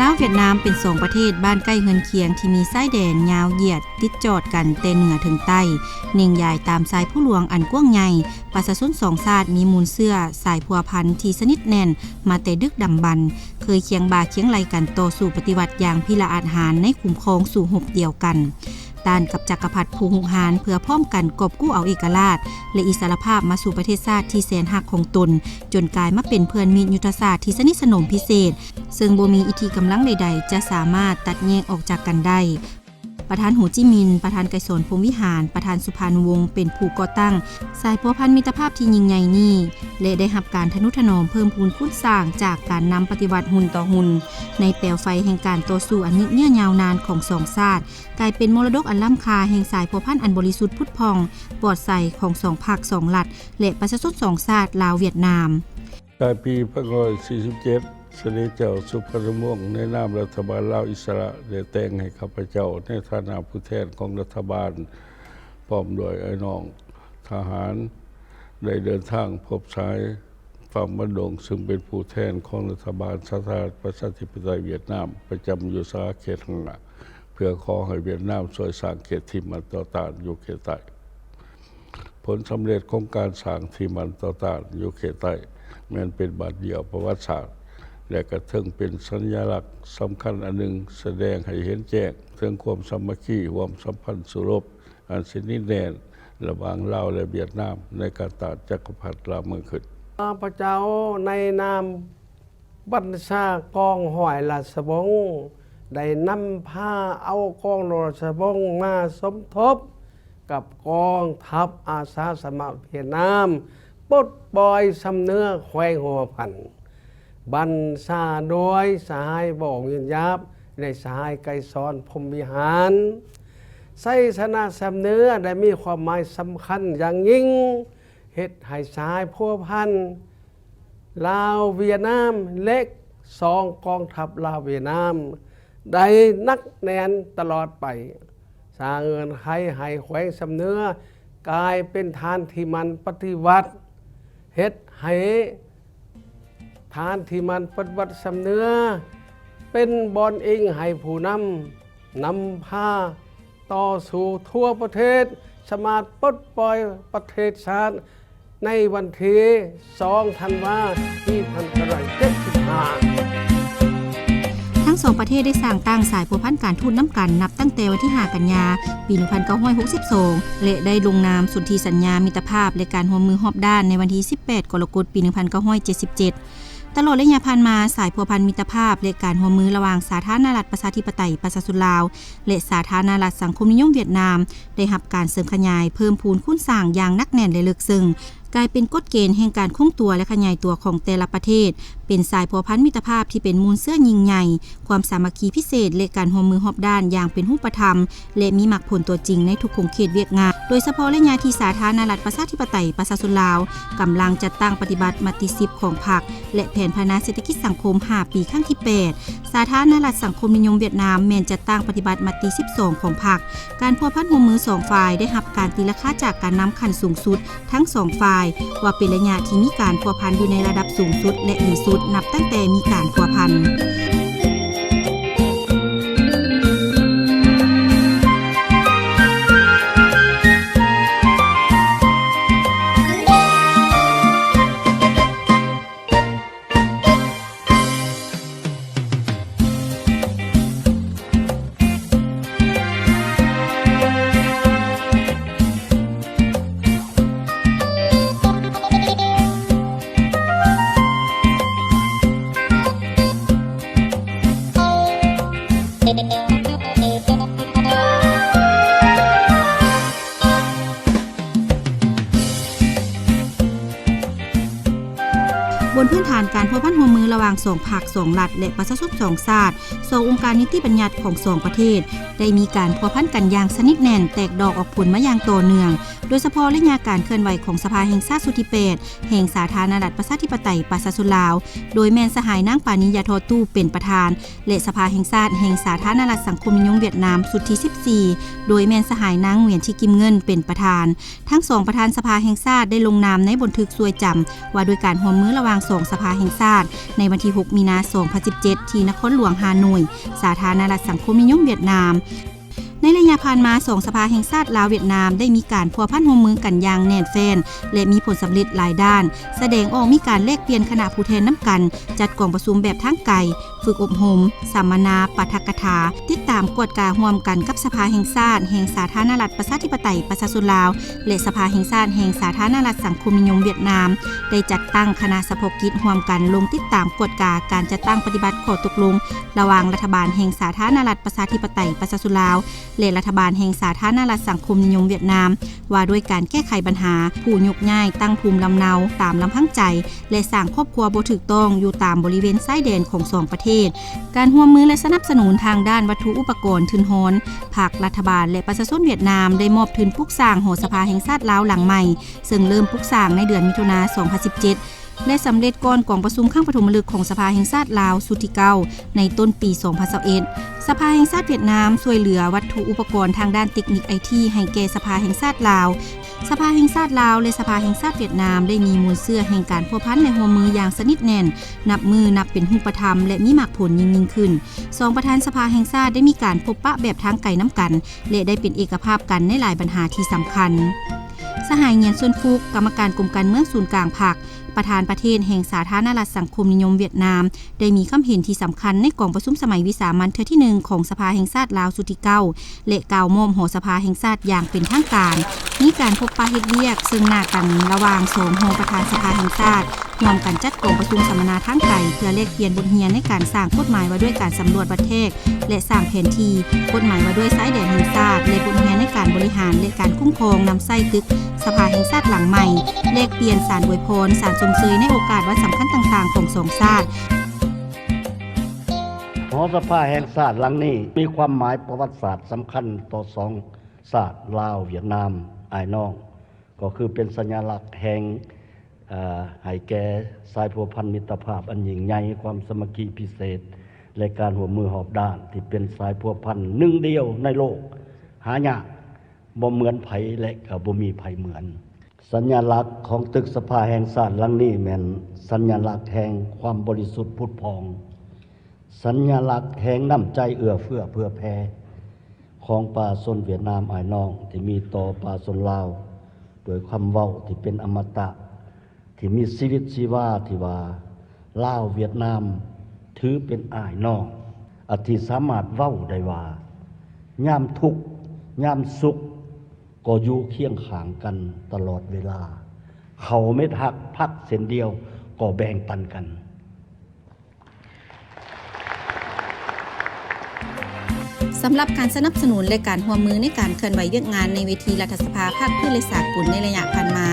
ລາວ-ຫວຽດນາມເປັນສອງປະເທດບ້ານໃກ້ເຮືອນຄຽງທີ່ມີຊາຍແດນຍາວຢຽດຕິດຈອດກັນແຕ່ເໜືອເຖິງໃຕ້, ເນັ່ງຢາຍຕາມຊາຍພູຫຼວງອັນກວ້າງໃຫຍ່. ປະຊາຊົນສອງຊາດມີມູນເຊື້ອສາຍພົວພັນທີ່ສະໜິດແໜ້ນມາແຕ່ດຶກດຳບັນ, ເຄີຍຄຽງບ່າຄຽງໄຫຼ່ກັນຕໍ່ສູ້ປະຕິວັດຢ່າງພິລະອາດຫານໃນຂຸມຂອງສູ້ຮົບດຽວກັນ. ຕ້ານກັບຈັກກະພັດຜູ້ຮຸກຮານ ເພື່ອພ້ອມກັນກອບກູ້ເອົາເອກະລາດ ແລະ ອິດສະຫຼະພາບມາສູ່ປະເທດຊາດທີ່ແສນຮັກຂອງຕົນ, ຈົນກາຍມາເປັນເພື່ອນມິດຍຸດທະສາດທີ່ສະໜິດສະໜົມພິເສດ, ເຊິ່ງບໍ່ມີອິດທິກຳລັງໃດໆຈະສາມາດຕັດແຍກອອກຈາກກັນໄດ້. ປະທານ ໂຮຈິມິນ, ປະທານ ໄກສອນ ພົມວິຫານ, ປະທານ ສຸພານຸວົງ ເປັນຜູ້ກໍ່ຕັ້ງສາຍພົວພັນມິດຕະພາບທີ່ຍິ່ງໃຫຍ່ນີ້ ແລະ ໄດ້ຮັບການທະນຸຖະໜອມເພີ່ມພູນຄູນສ້າງຈາກການນຳປະຕິວັດຮຸ່ນຕໍ່ຮຸ່ນ. ໃນແປວໄຟແຫ່ງການຕໍ່ສູ້ອັນຍືດເຍື້ອຍາວນານຂອງສອງຊາດ, ກາຍເປັນມໍລະດົກອັນລ້ຳຄ່າແຫ່ງສາຍພົວພັນອັນບໍລິສຸດຜຸດຜ່ອງປອດໃສຂອງສອງພັກສອງລັດ ແລະ ປະຊາຊົນສອງຊາດ ລາວ-ຫວຽດນາມ. ປາຍປີໜຶ່ງພັນເກົ້າຮ້ອຍສີ່ສິບເຈັດ ສະເດັດເຈົ້າສຸພານຸວົງ ໃນນາມລັດຖະບານລາວອິດສະຫຼະ ໄດ້ແຕ່ງໃຫ້ຂ້າພະເຈົ້າໃນຖານະຜູ້ແທນຂອງລັດຖະບານ ພ້ອມດ້ວຍອ້າຍນ້ອງທະຫານ ໄດ້ເດີນທາງພົບສາຍຟ້າມະດົງ ເຊິ່ງເປັນຜູ້ແທນຂອງລັດຖະບານສາທາລະນະລັດປະຊາທິປະໄຕຫວຽດນາມ ປະຈຳຢູ່ສາຂາເຂດຫ້າ ເພື່ອຂໍໃຫ້ຫວຽດນາມຊ່ວຍສ້າງເຂດທີ່ໝັ້ນຕໍ່ຕ້ານຢູ່ເຂດໃຕ້. ຜົນສຳເລັດຂອງການສ້າງທີ່ໝັ້ນຕໍ່ຕ້ານຢູ່ເຂດໃຕ້ ແມ່ນເປັນບາດຢ່ຽວປະຫວັດສາດ ແລະ ກະເຖິງເປັນສັນຍະລັກສຳຄັນອັນໜຶ່ງ ສະແດງໃຫ້ເຫັນແຈ້ງເຖິງຄວາມສາມັກຄີຮ່ວມສຳພັນສູ້ຮົບອັນສະໜິດແໜ້ນລະຫວ່າງລາວ ແລະ ຫວຽດນາມ ໃນການຕ້ານຈັກກະພັດລ່າເມືອງຂຶ້ນ. ຂ້າພະເຈົ້າໃນນາມ ບັນຊາກອງຮ້ອຍລາຊະວົງ ໄດ້ນຳພາເອົາກອງຮ້ອຍລາຊະວົງມາສົມທົບກັບກອງທັບອາສາສະໝັກຫວຽດນາມ ປົດປ່ອຍຊຳເໜືອແຂວງຫົວພັນ ບັນຊາໂດຍສະຫາຍ ວໍ ເງິນຢາບ ແລະ ສະຫາຍ ໄກສອນ ພົມວິຫານ. ໄຊຊະນະຊຳເໜືອໄດ້ມີຄວາມໝາຍສຳຄັນຢ່າງຍິ່ງ ເຮັດໃຫ້ສາຍພົວພັນ ລາວ-ຫວຽດນາມ ແລະ ສອງກອງທັບລາວ-ຫວຽດນາມ ໄດ້ໜັກແໜ້ນຕະຫຼອດໄປ, ສ້າງເງື່ອນໄຂໃຫ້ແຂວງຊຳເໜືອກາຍເປັນຖານທີ່ໝັ້ນປະຕິວັດ, ເຮັດໃຫ້ຖານທີ່ໝັ້ນປະຕິວັດຊຳເໜືອ ເປັນບ່ອນອີງໃຫ້ຜູ້ນຳ ນຳພາ ຕໍ່ສູ້ທົ່ວປະເທດ ສາມາດປົດປ່ອຍປະເທດຊາດໃນວັນທີສອງ ທັນວາ ປີໜຶ່ງພັນເກົ້າຮ້ອຍເຈັດສິບຫ້າ. ທັງສອງປະເທດໄດ້ສ້າງຕັ້ງສາຍພົວພັນການທູດນຳກັນ ນັບຕັ້ງແຕ່ວັນທີຫ້າ ກັນຍາ ປີໜຶ່ງພັນເກົ້າຮ້ອຍຫົກສິບສອງ ແລະ ໄດ້ລົງນາມສົນທິສັນຍາມິດຕະພາບ ແລະ ການຮ່ວມມືຮອບດ້ານໃນວັນທີສິບແປດ ກໍລະກົດ ປີໜຶ່ງພັນເກົ້າຮ້ອຍເຈັດສິບເຈັດ. ຕະຫຼອດໄລຍະຜ່ານມາ, ສາຍພົວພັນມິດຕະພາບ ແລະ ການຮ່ວມມືລະຫວ່າງສາທາລະນະລັດປະຊາທິປະໄຕປະຊາຊົນລາວ ແລະ ສາທາລະນະລັດສັງຄົມນິຍົມຫວຽດນາມ ໄດ້ຮັບການເສີມຂະຫຍາຍເພີ່ມພູນຄູນສ້າງຢ່າງໜັກແໜ້ນ ແລະ ເລິກເຊິ່ງ, ກາຍເປັນກົດເກນແຫ່ງການຄົງຕົວ ແລະ ຂະຫຍາຍຕົວຂອງແຕ່ລະປະເທດ, ເປັນສາຍພົວພັນມິດຕະພາບທີ່ເປັນມູນເຊື້ອຍິ່ງໃຫຍ່, ຄວາມສາມັກຄີພິເສດ ແລະ ການຮ່ວມມືຮອບດ້ານຢ່າງເປັນຮູບປະທຳ ແລະ ມີໝາກຜົນຕົວຈິງໃນທຸກຂົງເຂດວຽກງານ, ໂດຍສະເພາະໄລຍະທີ່ສາທາລະນະລັດປະຊາທິປະໄຕປະຊາຊົນລາວກຳລັງຈັດຕັ້ງປະຕິບັດມະຕິສິບຂອງພັກ ແລະ ແຜນພັດທະນາເສດຖະກິດສັງຄົມຫ້າປີຄັ້ງທີແປດ, ສາທາລະນະລັດສັງຄົມນິຍົມຫວຽດນາມແມ່ນຈັດຕັ້ງປະຕິບັດມະຕິສິບສອງຂອງພັກ. ການພົວພັນຮ່ວມມືສອງຝ່າຍໄດ້ຮັບການຕີລາຄາຈາກການນຳຂັ້ນສູງສຸດທັງສອງຝ່າຍ ວ່າເປັນໄລຍະທີ່ມີການພົວພັນຢູ່ໃນລະດັບສູງສຸດ ແລະ ດີສຸດນັບຕັ້ງແຕ່ມີການພົວພັນ. ບົນພື້ນຖານການພົວພັນຮ່ວມມືລະຫວ່າງສອງພັກສອງລັດ ແລະ ປະຊາຊົນສອງຊາດ, ສອງອົງການນິຕິບັນຍັດຂອງສອງປະເທດ ໄດ້ມີການພົວພັນກັນຢ່າງສະໜິດແໜ້ນ, ແຕກດອກອອກຜົນມາຢ່າງຕໍ່ເນື່ອງ, ໂດຍສະເພາະໄລຍະການເຄື່ອນໄຫວຂອງສະພາແຫ່ງຊາດຊຸດທີແປດ ແຫ່ງສາທາລະນະລັດປະຊາທິປະໄຕປະຊາຊົນລາວ, ໂດຍແມ່ນສະຫາຍນາງ ປານີ ຢາທໍ່ຕູ້ ເປັນປະທານ ແລະ ສະພາແຫ່ງຊາດແຫ່ງສາທາລະນະລັດສັງຄົມນິຍົມຫວຽດນາມຊຸດທີສິບສີ່ ໂດຍແມ່ນສະຫາຍນາງ ຫວຽນ ຊີກິມເງິນ ເປັນປະທານ. ທັງສອງປະທານສະພາແຫ່ງຊາດໄດ້ລົງນາມໃນບົນທຶກຊ່ວຍຈຳວ່າດ້ວຍການຮ່ວມມືລະຫວ່າງສອງສະພາແຫ່ງຊາດ ໃນວັນ ທີຫົກ ມີນາ ສອງພັນສິບເຈັດ ທີ່ນະຄອນຫຼວງຮ່າໂນ້ຍ, ສາທາລະນະລັດສັງຄົມນິຍົມຫວຽດນາມ. ໃນໄລຍະຜ່ານມາ, ສອງສະພາແຫ່ງຊາດລາວ-ຫວຽດນາມ ໄດ້ມີການພົວພັນຮ່ວມມືກັນຢ່າງແໜ້ນແຟ້ນ ແລະ ມີຜົນສຳເລັດຫຼາຍດ້ານ, ສະແດງອອກມີການແລກປ່ຽນຄະນະຜູ້ແທນນຳກັນ, ຈັດກອງປະຊຸມແບບທາງໄກ, ຝຶກອົບຮົມ, ສຳມະນາ, ປາຖະກະຖາ, ຕິດຕາມກວດກາຮ່ວມກັນກັບສະພາແຫ່ງຊາດແຫ່ງສາທາລະນະລັດປະຊາທິປະໄຕປະຊາຊົນລາວ ແລະ ສະພາແຫ່ງຊາດແຫ່ງສາທາລະນະລັດສັງຄົມນິຍົມຫວຽດນາມ, ໄດ້ຈັດຕັ້ງຄະນະສະເພາະກິດຮ່ວມກັນລົງຕິດຕາມກວດກາການຈັດຕັ້ງປະຕິບັດຂໍ້ຕົກລົງລະຫວ່າງລັດຖະບານແຫ່ງສາທາລະນະລັດປະຊາທິປະໄຕປະຊາຊົນລາວ ແລະ ລັດຖະບານແຫ່ງສາທາລະນະລັດສັງຄົມນິຍົມຫວຽດນາມ ວ່າດ້ວຍການແກ້ໄຂບັນຫາຜູ້ໂຍກຍ້າຍຕັ້ງພູມລຳເນົາຕາມລຳພັງໃຈ ແລະ ສ້າງຄອບຄົວບໍ່ຖືກຕ້ອງຢູ່ຕາມບໍລິເວນຊາຍແດນຂອງສອງປະເທດ. ການຮ່ວມມື ແລະ ສະໜັບສະໜູນທາງດ້ານວັດຖຸອຸປະກອນທຶນຮອນ, ພັກ, ລັດຖະບານ ແລະ ປະຊາຊົນຫວຽດນາມໄດ້ມອບທຶນປຸກສ້າງຫໍສະພາແຫ່ງຊາດລາວຫຼັງໃໝ່, ເຊິ່ງເລີ່ມປຸກສ້າງໃນເດືອນມິຖຸນາ ສອງພັນສິບເຈັດ ແລະ ສຳເລັດກ່ອນກອງປະຊຸມຄັ້ງປະຖົມມະລຶກຂອງສະພາແຫ່ງຊາດລາວຊຸດທີເກົ້າ ໃນຕົ້ນປີສອງພັນຊາວເອັດ. ສະພາແຫ່ງຊາດຫວຽດນາມຊ່ວຍເຫຼືອວັດຖຸອຸປະກອນທາງດ້ານເຕັກນິກໄອທີໃຫ້ແກ່ສະພາແຫ່ງຊາດລາວ. ສະພາແຫ່ງຊາດລາວ ແລະ ສະພາແຫ່ງຊາດຫວຽດນາມໄດ້ມີມູນເຊື້ອແຫ່ງການພົວພັນ ແລະ ຮ່ວມມືຢ່າງສະໜິດແໜ້ນ, ນັບມື້ນັບເປັນຮູບປະທຳ ແລະ ມີໝາກຜົນຍິ່ງໆຂຶ້ນ. ສອງປະທານສະພາແຫ່ງຊາດໄດ້ມີການພົບປະແບບທາງໄກນຳກັນ ແລະ ໄດ້ເປັນເອກະພາບກັນໃນຫຼາຍບັນຫາທີ່ສຳຄັນ. ສະຫາຍ ຫງຽນ ຊວນຟຸກ, ກຳມະການກົມການເມືອງສູນກາງພັກ, ປະທານປະເທດແຫ່ງສາທາລະນະລັດສັງຄົມນິຍົມຫວຽດນາມ ໄດ້ມີຄຳເຫັນທີ່ສຳຄັນໃນກອງປະຊຸມສະໄໝວິສາມັນເທື່ອທີໜຶ່ງຂອງສະພາແຫ່ງຊາດລາວຊຸດທີເກົ້າ ແລະ ກ່າວມອບຫໍສະພາແຫ່ງຊາດຢ່າງເປັນທາງການ. ມີການພົບປະເຮັດວຽກເຊິ່ງໜ້າກັນລະຫວ່າງສອງຮອງປະທານສະພາແຫ່ງຊາດ, ຮ່ວມກັນຈັດກອງປະຊຸມສຳມະນາທາງໄກ ເພື່ອແລກປ່ຽນບົດຮຽນໃນການສ້າງກົດໝາຍວ່າດ້ວຍການສຳຫຼວດວັດແທກ ແລະ ສ້າງແຜນທີ່, ກົດໝາຍວ່າດ້ວຍຊາຍແດນແຫ່ງຊາດ ແລະ ບົດຮຽນໃນການບໍລິຫານ ແລະ ການຄຸ້ມຄອງນຳໃຊ້ຕຶກສະພາແຫ່ງຊາດຫຼັງໃໝ່, ແລກປ່ຽນສານອວຍພອນ, ສານຊົມເຊີຍໃນໂອກາດວັນສຳຄັນຕ່າງໆຂອງສອງຊາດ. ຫໍສະພາແຫ່ງຊາດຫຼັງນີ້ມີຄວາມໝາຍປະຫວັດສາດສຳຄັນຕໍ່ສອງຊາດລາວ-ຫວຽດນາມອ້າຍນ້ອງ, ກໍຄືເປັນສັນຍາລັກແຫ່ງ ເອີ ໃຫ້ແກ່ສາຍພົວພັນມິດຕະພາບອັນຍິ່ງໃຫຍ່, ຄວາມສາມັກຄີພິເສດ ແລະ ການຮ່ວມມືຮອບດ້ານ ທີ່ເປັນສາຍພົວພັນໜຶ່ງດຽວໃນໂລກ, ຫາຍາກ, ບໍ່ເໝືອນໃຜ ແລະ ກໍບໍ່ມີໃຜເໝືອນ. ສັນຍາລັກຂອງຕຶກສະພາແຫ່ງຊາດຫຼັງນີ້ແມ່ນສັນຍາລັກແຫ່ງຄວາມບໍລິສຸດຜຸດຜ່ອງ, ສັນຍາລັກແຫ່ງນ້ຳໃຈເອື້ອເຟື້ອເຜື່ອແຜ່ຂອງປະຊາຊົນຫວຽດນາມອ້າຍນ້ອງ ທີ່ມີຕໍ່ປະຊາຊົນລາວ ດ້ວຍຄຳເວົ້າທີ່ເປັນອະມະຕະ, ທີ່ມີຊີວິດຊີວາ ທີ່ວ່າ ລາວຫວຽດນາມຖືເປັນອ້າຍນ້ອງ, ອາ ທີ່ສາມາດເວົ້າໄດ້ວ່າ ຍາມທຸກ ຍາມສຸກ ກໍຢູ່ຄຽງຂ້າງກັນຕະຫຼອດເວລາ, ເຂົ້າເມັດຮັກຜັກເສັ້ນດຽວກໍແບ່ງປັນກັນ. ສຳລັບການສະໜັບສະໜູນ ແລະ ການຮ່ວມມືໃນການເຄື່ອນໄຫວວຽກງານໃນເວທີລັດຖະສະພາພາກພື້ນ ແລະ ສາກົນໃນໄລຍະຜ່ານມາ,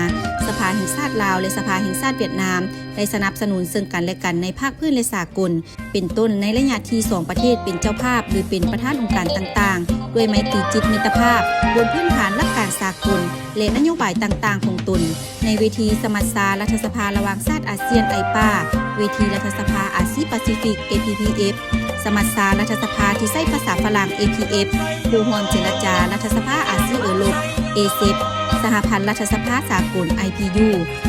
ສະພາແຫ່ງຊາດລາວ ແລະ ສະພາແຫ່ງຊາດຫວຽດນາມ ໄດ້ສະໜັບສະໜູນເຊິ່ງກັນ ແລະ ກັນໃນພາກພື້ນ ແລະ ສາກົນ, ເປັນຕົ້ນໃນໄລຍະທີ່ສອງປະເທດເປັນເຈົ້າພາບ ຫຼື ເປັນປະທານອົງການຕ່າງໆ ດ້ວຍໄມຕີຈິດມິດຕະພາບ ບົນພື້ນຖານຫຼັກການສາກົນ ແລະ ນະໂຍບາຍຕ່າງໆຂອງຕົນ. ໃນເວທີສະມັດຊາລັດຖະສະພາລະຫວ່າງຊາດອາຊຽນ ໄອປາ, ເວທີລັດຖະສະພາອາຊີປາຊີຟິກ ເອພີພີເອັຟ, ສະມັດຊາລັດຖະສະພາທີ່ໃຊ້ພາສາຝຣັ່ງ ເອພີເອັຟ, ຄູ່ຮ່ວມເຈລະຈາລັດຖະສະພາອາຊີເອີຣົບ ເອເຊັບ, ສະຫະພັນລັດຖະສະພາສາກົນ ໄອພີຢູ,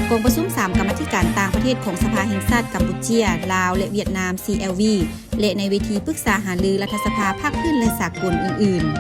ກອງປະຊຸມສາມກຳມາທິການຕ່າງປະເທດຂອງສະພາແຫ່ງຊາດກຳປູເຈຍ, ລາວ ແລະ ຫວຽດນາມ ຊີແອລວີ ແລະ ໃນເວທີປຶກສາຫາລືລັດຖະສະພາພາກພື້ນ ແລະ ສາກົນອື່ນໆ.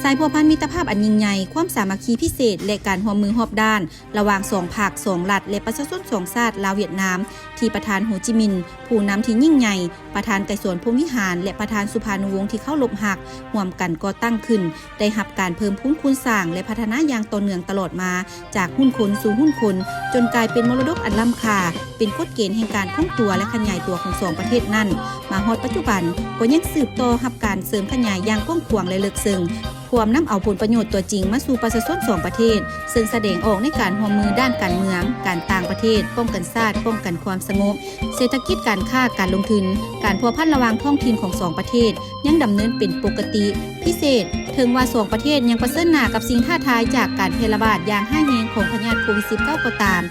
ສາຍພົວພັນມິດຕະພາບອັນຍິ່ງໃຫຍ່, ຄວາມສາມັກຄີພິເສດ ແລະ ການຮ່ວມມືຮອບດ້ານ ລະຫວ່າງສອງພັກ, ສອງລັດ ແລະ ປະຊາຊົນສອງຊາດ ລາວ-ຫວຽດນາມ ທີ່ປະທານ ໂຮຈິມິນ ຜູ້ນຳທີ່ຍິ່ງໃຫຍ່, ປະທານໄກສອນ ພົມວິຫານ ແລະ ປະທານ ສຸພານຸວົງ ທີ່ເຄົາລົບຮັກ ຮ່ວມກັນກໍ່ຕັ້ງຂຶ້ນ ໄດ້ຮັບການເພີ່ມພູນຄູນສ້າງ ແລະ ພັດທະນາຢ່າງຕໍ່ເນື່ອງຕະຫຼອດມາ, ຈາກຮຸ່ນຄົນສູ່ຮຸ່ນຄົນ, ຈົນກາຍເປັນມໍລະດົກອັນລ້ຳຄ່າ, ເປັນກົດເກນແຫ່ງການຄົງຕົວ ແລະ ຂະຫຍາຍຕົວຂອງສອງປະເທດນັ້ນ, ມາຮອດປັດຈຸບັນກໍຍັງສືບຕໍ່ຮັບການເສີມຂະຫຍາຍຢ່າງກວ້າງຂວາງ ແລະ ເລິກເຊິ່ງ, ພວມນຳເອົາຜົນປະໂຫຍດຕົວຈິງມາສູ່ປະຊາຊົນສອງປະເທດ, ເຊິ່ງສະແດງອອກໃນການຮ່ວມມືດ້ານການເມືອງ, ການຕ່າງປະເທດ, ປ້ອງກັນຊາດ, ປ້ອງກັນຄວາມສະຫງົບ, ເສດຖະກິດ, ການຄ້າ, ການລົງທຶນ, ການພົວພັນລະຫວ່າງທ້ອງຖິ່ນຂອງສອງປະເທດ ຍັງດຳເນີນເປັນປົກກະຕິ. ພິເສດ, ເຖິງວ່າສອງປະເທດຍັງປະເຊີນໜ້າກັບສິ່ງທ້າທາຍຈາກການແຜ່ລະບາດຢ່າງຮ້າຍແຮງຂອງພະຍາດໂຄວິດສິບເກົ້າກໍຕາມ,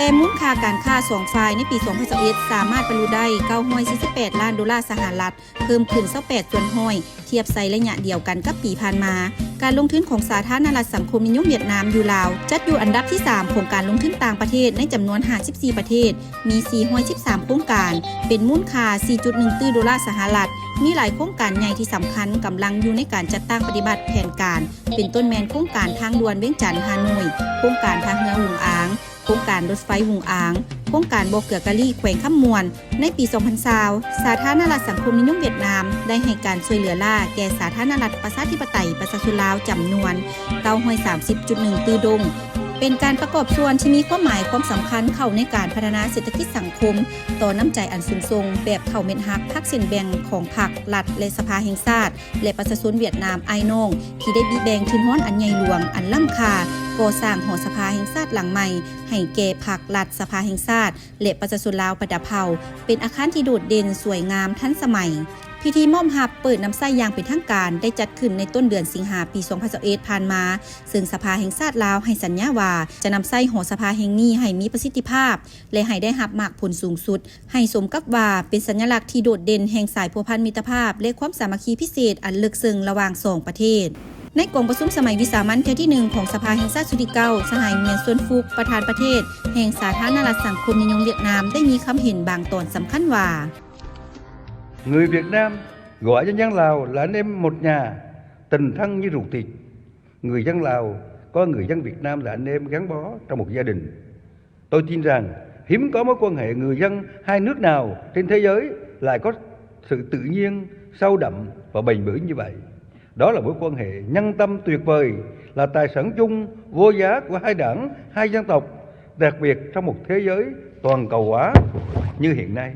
ແຕ່ມູນຄ່າການຄ້າສອງຝ່າຍໃນປີສອງພັນຊາວເອັດ ສາມາດບັນລຸໄດ້ເກົ້າຮ້ອຍສີ່ສິບແປດລ້ານໂດລາສະຫະລັດ, ເພີ່ມຂຶ້ນຊາວແປດສ່ວນຮ້ອຍ ທຽບໃສ່ໄລຍະດຽວກັນກັບປີຜ່ານມາ. ການລົງທຶນຂອງສາທາລະນະລັດສັງຄົມນິຍົມຫວຽດນາມຢູ່ລາວ ຈັດຢູ່ອັນດັບທີສາມຂອງການລົງທຶນຕ່າງປະເທດໃນຈຳນວນຫ້າສິບສີ່ປະເທດ, ມີສີ່ຮ້ອຍສິບສາມໂຄງການ, ເປັນມູນຄ່າສີ່ຈຸດໜຶ່ງຕື້ໂດລາສະຫະລັດ. ມີຫຼາຍໂຄງການໃຫຍ່ທີ່ສຳຄັນກຳລັງຢູ່ໃນການຈັດຕັ້ງປະຕິບັດແຜນການ, ເປັນຕົ້ນແມ່ນໂຄງການທາງດ່ວນວຽງຈັນ-ຮ່າໂນ້ຍ, ໂຄງການທ່າເຮືອຫວຸງອາງ, ໂຄງການລົດໄຟຫວຸງອາງ, ໂຄງການບໍ່ເກືອກາລີແຂວງຄຳມ່ວນ. ໃນປີສອງພັນຊາວ ສາທາລະນະລັດສັງຄົມນິຍົມຫວຽດນາມໄດ້ໃຫ້ການຊ່ວຍເຫຼືອລ້າແກ່ສາທາລະນະລັດປະຊາທິປະໄຕປະຊາຊົນລາວຈຳນວນເກົ້າຮ້ອຍສາມສິບຈຸດໜຶ່ງຕື້ດົງ, ເປັນການປະກອບສ່ວນທີ່ມີຄວາມໝາຍຄວາມສຳຄັນເຂົ້າໃນການພັດທະນາເສດຖະກິດສັງຄົມ ຕໍ່ນ້ຳໃຈອັນສູງສົ່ງແບບເຂົ້າເມັດຮັກ ພັກເຊັ່ນແບ່ງຂອງພັກ, ລັດ ແລະ ສະພາແຫ່ງຊາດ ແລະ ປະຊາຊົນຫວຽດນາມອ້າຍນ້ອງ ທີ່ໄດ້ບີແບ່ງທຶນຮອນອັນໃຫຍ່ຫຼວງ ອັນລ້ຳຄ່າ ກໍ່ສ້າງຫໍສະພາແຫ່ງຊາດຫຼັງໃໝ່ໃຫ້ແກ່ພັກ, ລັດ, ສະພາແຫ່ງຊາດ ແລະ ປະຊາຊົນລາວບັນດາເຜົ່າ ເປັນອາຄານທີ່ໂດດເດັ່ນ, ສວຍງາມ, ທັນສະໄໝ. ພິທີມອບຮັບເປີດນຳໃຊ້ຢ່າງເປັນທາງການໄດ້ຈັດຂຶ້ນໃນຕົ້ນເດືອນສິງຫາ ປີສອງພັນຊາວເອັດ ຜ່ານມາ, ເຊິ່ງສະພາແຫ່ງຊາດລາວໃຫ້ສັນຍາວ່າຈະນຳໃຊ້ຫໍສະພາແຫ່ງນີ້ໃຫ້ມີປະສິດທິພາບ ແລະ ໃຫ້ໄດ້ຮັບໝາກຜົນສູງສຸດ, ໃຫ້ສົມກັບວ່າເປັນສັນຍະລັກທີ່ໂດດເດັ່ນແຫ່ງສາຍພົວພັນມິດຕະພາບ ແລະ ຄວາມສາມັກຄີພິເສດອັນເລິກເຊິ່ງລະຫວ່າງສອງປະເທດ. ໃນກອງປະຊຸມສະໄໝວິສາມັນເທື່ອທີໜຶ່ງຂອງສະພາແຫ່ງຊາດຊຸດທີເກົ້າ, ສະຫາຍ ຫງວຽນ ຊວນຟຸກ ປະທານປະເທດ ແຫ່ງສາທາລະນະລັດສັງຄົມນິຍົມຫວຽດນາມ ໄດ້ມີຄຳເຫັນບາງຕອນສຳຄັນວ່າ: Người Việt Nam gọi cho dân Lào là anh em một nhà, tình thân như ruột thịt. Người dân Lào coi người dân Việt Nam là anh em gắn bó trong một gia đình. Tôi tin rằng hiếm có mối quan hệ người dân hai nước nào trên thế giới lại có sự tự nhiên, sâu đậm và bền bỉ như vậy. Đó là mối quan hệ nhân tâm tuyệt vời, là tài sản chung vô giá của hai đảng, hai dân tộc, đặc biệt trong một thế giới toàn cầu hóa như hiện nay.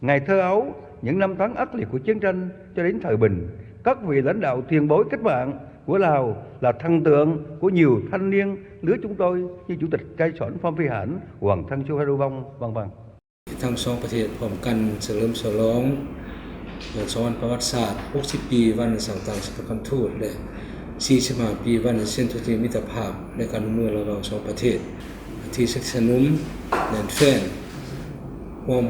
Ngày thơ ấu, những năm tháng ác liệt của chiến tranh cho đến thời bình, các vị lãnh đạo tiền bối cách mạng của Lào là thần tượng của nhiều thanh niên lứa chúng tôi như Chủ tịch Cai Sỏn Phong Phi Hãn, Hoàng Thân Su Phan Đu Vong, vân vân. ທັງສອງປະເທດພ້ອມກັນສະເຫຼີມສະຫຼອງສະຫວັນປະຫວັດສາດຫົກສິບປີວັນສ້າງຕັ້ງສະຖາບັນທູດ ແລະ ສີ່ສິບຫ້າປີວັນເຊັນສົນທິມິດຕະພາບ ແລະ ການຮ່ວມມືລະຫວ່າງສອງປະເທດ ທີ່ສະໜຸມແໜ້ນແຟ້ນ ຮ່ວມ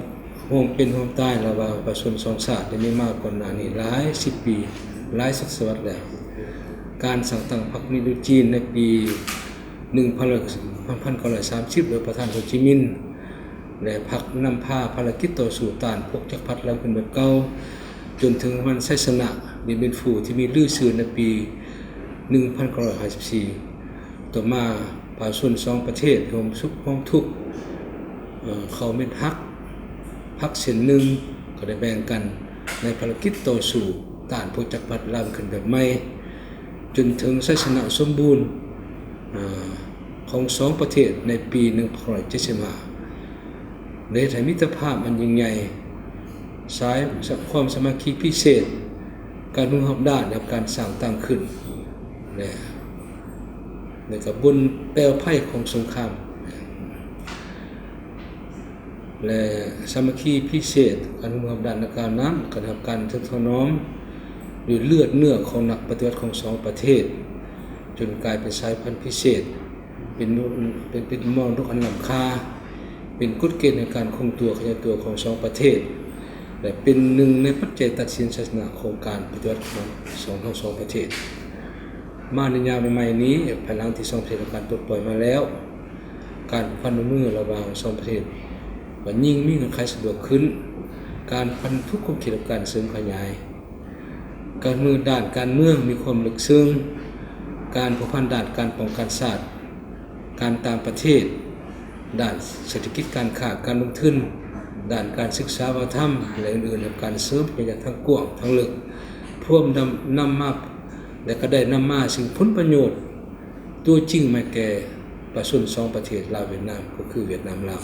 ຮ່ວມເປັນຮ່ວມຕາຍລະຫວ່າງປະຊາຊົນສອງຊາດ ໄດ້ມີມາກ່ອນໜ້ານີ້ຫຼາຍສິບປີ, ຫຼາຍທົດສະວັດແລ້ວ. ການສ້າງຕັ້ງພັກຄອມມູນິດຈີນໃນປີໜຶ່ງພັນເກົ້າຮ້ອຍສາມສິບ ໂດຍປະທານໂຮຈິມິນ ແລະ ພັກນຳພາພາລະກິດຕໍ່ສູ້ຕ້ານພວກຈັກກະພັດລ້ຳຂຶ້ນແບບເກົ່າ ຈົນເຖິງວັນໄຊຊະນະ ດິນເບນຟູ ທີ່ມີລືຊື່ໃນປີໜຶ່ງພັນເກົ້າຮ້ອຍຫ້າສິບສີ່. ຕໍ່ມາ ປະຊາຊົນສອງປະເທດຮ່ວມສຸກຮ່ວມທຸກ ເອີ ເຂົ້າເມັດຮັກ ພັກເສັ້ນໜຶ່ງ ກໍໄດ້ແບ່ງກັນໃນພາລະກິດຕໍ່ສູ້ຕ້ານພວກຈັກກະພັດລ້ຳຂຶ້ນແບບໃໝ່ ຈົນເຖິງໄຊຊະນະສົມບູນ ເອີ ຂອງສອງປະເທດໃນປີໜຶ່ງພັນເກົ້າຮ້ອຍເຈັດສິບຫ້າ ໄດ້ເຮັດໃຫ້ມິດຕະພາບອັນຍິ່ງໃຫຍ່, ສາຍຄວາມສາມັກຄີພິເສດ, ການຮູ້ຮອບດ້ານ ແລະ ການສ້າງຕັ້ງຂຶ້ນ ແລະ ແລະ ກະບົນແປວໄພຂອງສົງຄາມ ແລະ ສາມັກຄີພິເສດ, ການຮູ້ຮອບດ້ານດັ່ງກ່າວນັ້ນ ກະໄດ້ຮັບການເທິບຖະໜອມດ້ວຍເລືອດເນື້ອຂອງນັກປະຕິວັດຂອງສອງປະເທດ ຈົນກາຍເປັນສາຍພັນພິເສດ ເປັນ ເປັນ ເປັນມໍລະດົກອັນລ້ຳຄ່າ, ເປັນກົດເກນໃນການຄົງຕົວຂະຫຍາຍຕົວຂອງສອງປະເທດ ແລະ ເປັນໜຶ່ງໃນປັດໄຈຕັດສິນໄຊຊະນະຂອງການປະຕິວັດຂອງສອງ ທັງສອງປະເທດ. ມາໃນຍາມໃໝ່ໆນີ້, ພາຍຫຼັງທີ່ສອງປະເທດຮັບການປົດປ່ອຍມາແລ້ວ, ການພົວພັນຮ່ວມມືລະຫວ່າງສອງປະເທດກໍຍິ່ງມີເງື່ອນໄຂສະດວກຂຶ້ນ, ການພັນທຸກຂົງເຂດກັບການເສີມຂະຫຍາຍ. ການເມືອງ ດ້ານການເມືອງມີຄວາມເລິກເຊິ່ງ, ການພົວພັນດ້ານການປ້ອງກັນຊາດ, ການຕ່າງປະເທດ, ດ້ານເສດຖະກິດການຄ້າການລົງທຶນ, ດ້ານການສຶກສາວັດທະນະທຳ ແລະ ອື່ນໆ ໃນການເສີມໄປຢ່າງທັງກວ້າງທັງເລິກ, ພວມນຳ ນຳມາ ແລະ ກໍໄດ້ນຳມາຊຶ່ງຜົນປະໂຫຍດຕົວຈິງມາແກ່ປະຊາຊົນສອງປະເທດ ລາວ-ຫວຽດນາມ ກໍຄືຫວຽດນາມ-ລາວ.